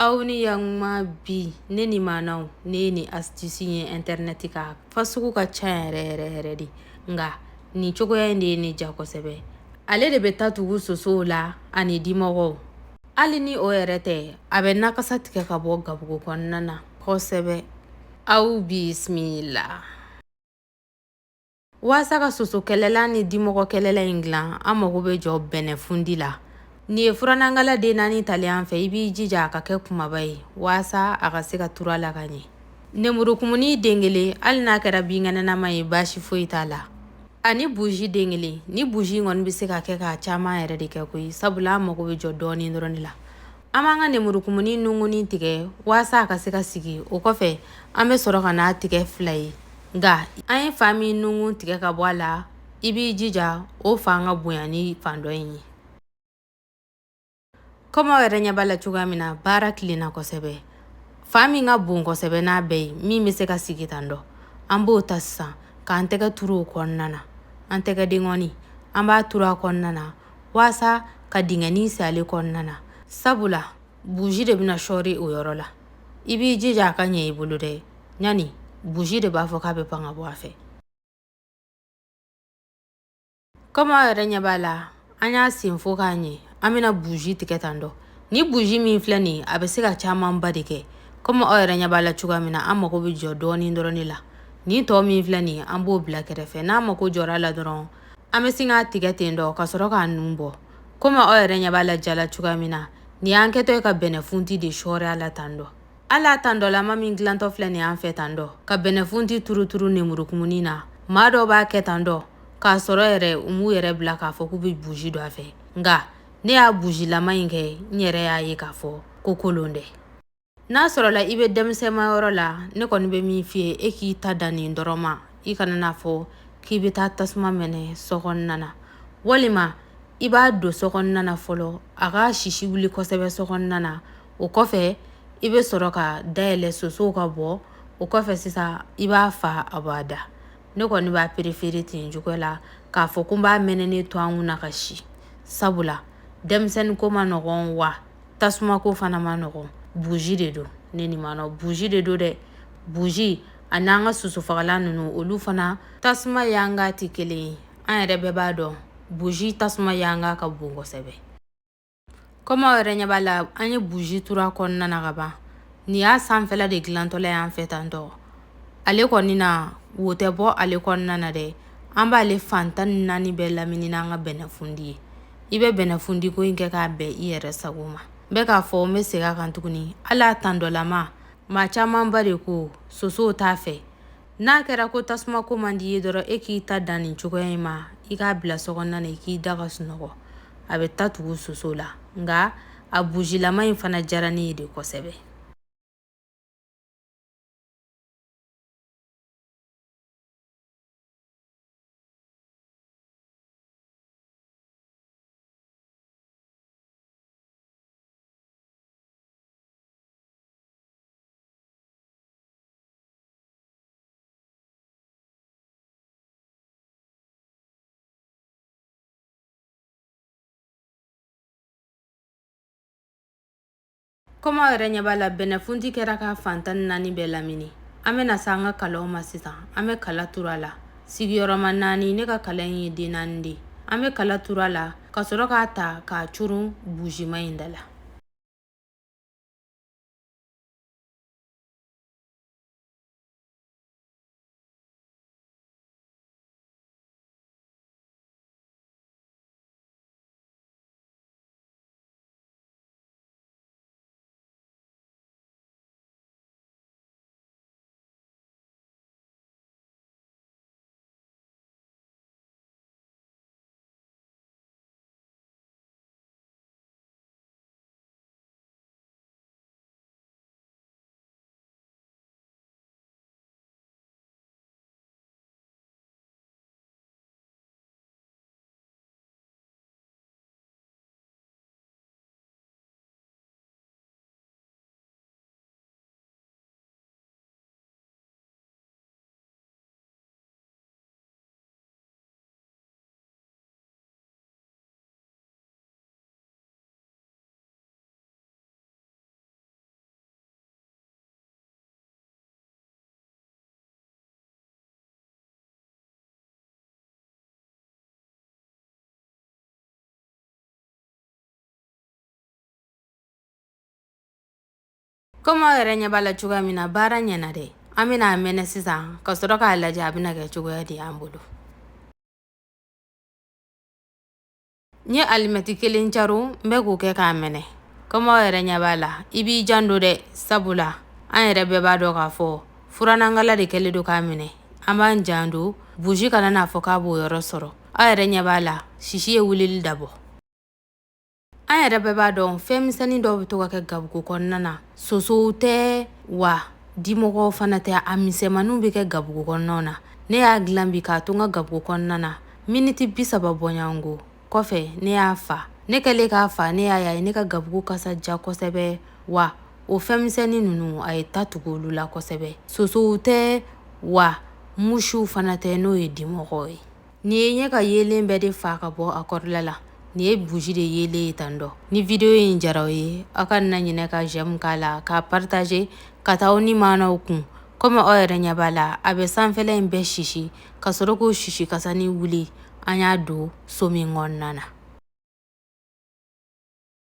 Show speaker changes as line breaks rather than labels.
Aw ni yakuma bi ne ni maanaw ne ye nin astuce ye internet kan fasugu ka ca yɛrɛ yɛrɛ yɛrɛ de, nka nin cogoya in de ye ne ja kosɛbɛ. Ale de bɛ taa tugu sosow la ani dimɔgɔw. Hali ni o yɛrɛ tɛ, a bɛ nakasa tigɛ ka bɔ gabugu kɔnɔna na kosɛbɛ. Aw bisimila. Waasa ka soso kɛlɛla ni dimɔgɔ kɛlɛla in dilan, an mago bɛ jɔ bɛnɛfundi la. Nin ye furanankala den 4 talen an fɛ. I b'i jija a ka kɛ kumaba ye waasa a ka se ka turu a la ka ɲɛ. Nemurukumuni den 1, hali n'a kɛra binkɛnɛnama ye, baasi foyi t'a la. Ani buji den 1. Ni buji kɔni bɛ se ka kɛ k'a caman yɛrɛ de kɛ koyi, sabula an mago bɛ jɔ dɔɔnin dɔrɔn de la. An b'an ka nemurukumuni nunkunni tigɛ waasa a ka se ka sigi. O kɔfɛ an bɛ sɔrɔ ka n'a tigɛ 2 ye, nka an ye fan min nunkun tigɛ ka bɔ a la, i b'i jija o fan ka bonya ni fan dɔ in ye. Komi aw yɛrɛ ɲɛ b'a la cogoya min na, baara tilenna kosɛbɛ. Fan min ka bon kosɛbɛ n'a bɛɛ ye, min bɛ se ka sigi tan dɔ, an b'o ta sisan k'an tɛgɛ turu o kɔnɔna na. An tɛgɛ denkɔni, an b'a turu a kɔnɔna na waasa ka dingɛnin sen ale kɔnɔna na, sabula buji de bɛna sɔɔri o yɔrɔ la. I b'i jija a ka ɲɛ i bolo dɛ, ɲani buji de b'a fɔ k'a bɛ pan ka bɔ a fɛ. Komi aw yɛrɛ ɲɛ b'a la, an y'a sen fo k'a ɲɛ. An bɛna buji tigɛ tan dɔ. Ni buji min filɛ nin ye, a bɛ se ka camanba de kɛ. Komi aw yɛrɛ ɲɛ b'a la cogoya min na, an mago bɛ jɔ dɔɔnin dɔrɔn de la. Nin tɔ min filɛ nin ye, an b'o bila kɛrɛfɛ. N'an mago jɔra a la dɔrɔn, an bɛ sin k'a tigɛ ten dɔ ka sɔrɔ k'a nun bɔ. Komi aw yɛrɛ ɲɛ b'a la ja la cogoya min na, nin y'an kɛtɔ ye ka bɛnɛfunti de sɔɔri a la tan dɔ. Hali a tandɔlama min dilantɔ filɛ nin y'an fɛ tan dɔ, ka bɛnɛfunti turuturu nemurukumuni na, maa dɔw b'a kɛ tan dɔ k'a sɔrɔ yɛrɛ u m'u yɛrɛ bila k'a fɔ k'u bɛ buji don a fɛ. Nka ne y'a bujilama in kɛ, n yɛrɛ y'a ye k'a fɔ ko kolon dɛ. N'a sɔrɔla i bɛ denmisɛnma yɔrɔ la, ne kɔni bɛ min f'i ye, e k'i ta dan nin dɔrɔn ma. I kana n'a fɔ k'i bɛ taa tasuma mɛnɛ so kɔnɔna na, walima i b'a don so kɔnɔna na fɔlɔ, a ka sisi wuli kosɛbɛ so kɔnɔna na. O kɔfɛ i bɛ sɔrɔ ka dayɛlɛ sosow ka bɔ. O kɔfɛ sisan i b'a fa a b'a da. Ne kɔni b'a préférer ten cogoya la k'a fɔ ko n b'a mɛnɛnen to an kunna ka si, sabula denmisɛnnin ko ma nɔgɔn, wa tasuma ko fana ma nɔgɔn. Buji de don, ne ni ma nɔ buji de don dɛ. Buji ani an ka sosofagalan ninnu, olu fana tasuma yanga tɛ kelen ye. An yɛrɛ bɛɛ b'a dɔn buji tasuma yanga ka bon kosɛbɛ. Komi aw yɛrɛ ɲɛ b'a la, an ye buji turu a kɔnɔna na ka ban. Nin y'a sanfɛla de dilantɔla y'an fɛ tan tɔ. Ale kɔni na wo tɛ bɔ ale kɔnɔna na dɛ. An b'ale fan 14 bɛɛ lamini n'an ka bɛnɛfundi ye. I bɛ bɛnɛfundi ko in kɛ k'a bɛn i yɛrɛ sago ma. N bɛ k'a fɔ, n bɛ segin a kan tuguni, hali a tandɔlama, maa camanba de ko sosow t'a fɛ. N'a kɛra ko tasuma ko man di i ye dɔrɔn, e k'i ta dan nin cogoya in ma, i k'a bila so kɔnɔna na, i k'i da ka sunɔgɔ, a bɛ ta tugu soso la. Nka a bujilama in fana diyara ne ye de kosɛbɛ. Komi aw yɛrɛ ɲɛ b'a la, bɛnɛfunti kɛra ka fan 14 bɛɛ lamini. An bɛna se an ka kalaw ma sisan. An bɛ kala turu a la sigiyɔrɔma 4. Ne ka kala in ye den 4 de ye. An bɛ kala turu a la ka sɔrɔ k'a ta k'a curun bujima in da la. Komi aw yɛrɛ ɲɛ b'a la cogoya min na, baara ɲɛna dɛ. An bɛna a mɛnɛ sisan ka sɔrɔ k'a lajɛ a bɛna kɛ cogoya di an bolo. N ye alimɛti kelen caro, n bɛ k'o kɛ k'a mɛnɛ. Komi aw yɛrɛ ɲɛ b'a la, i b'i janto dɛ, sabula an yɛrɛ bɛɛ b'a dɔn k'a fɔ furanankala de kɛlen don k'a minɛ. An b'an janto buji kana n'a fɔ k'a b'o yɔrɔ sɔrɔ. Aw yɛrɛ ɲɛ b'a la, sisi ye wulili dabɔ. An yɛrɛ bɛɛ b'a dɔn fɛn misɛnnin dɔw bɛ to ka kɛ gabugu kɔnɔna na. Sosow tɛ wa dimɔgɔw fana tɛ, a misɛnmaninw bɛ kɛ gabugu kɔnɔnaw na. Ne y'a dilan bi k'a to n ka gabugu kɔnɔna na miniti 30 bɔɲɔgɔnko kɔfɛ, ne y'a fa. Ne kɛlen k'a fa, ne y'a ye a ye ne ka gabugu kasa ja kosɛbɛ, wa o fɛn misɛnnin ninnu a ye ta tugu olu la kosɛbɛ. Sosow tɛ wa mouches fana tɛ, n'o ye dimɔgɔw ye. Nin ye ɲɛ ka yeelen bɛɛ de fa ka bɔ a kɔrɔla la. Nin ye buji de yeelen ye tan dɔ. Ni video in jara aw ye, aw kana ɲinɛ ka j'aime k'a la, k'a partager ka taa aw ni maanaw kun. Komi aw yɛrɛ ɲɛ b'a la, a bɛ sanfɛla in bɛɛ sisi ka sɔrɔ k'o sisi kasani wuli. An y'a don so min kɔnɔna na.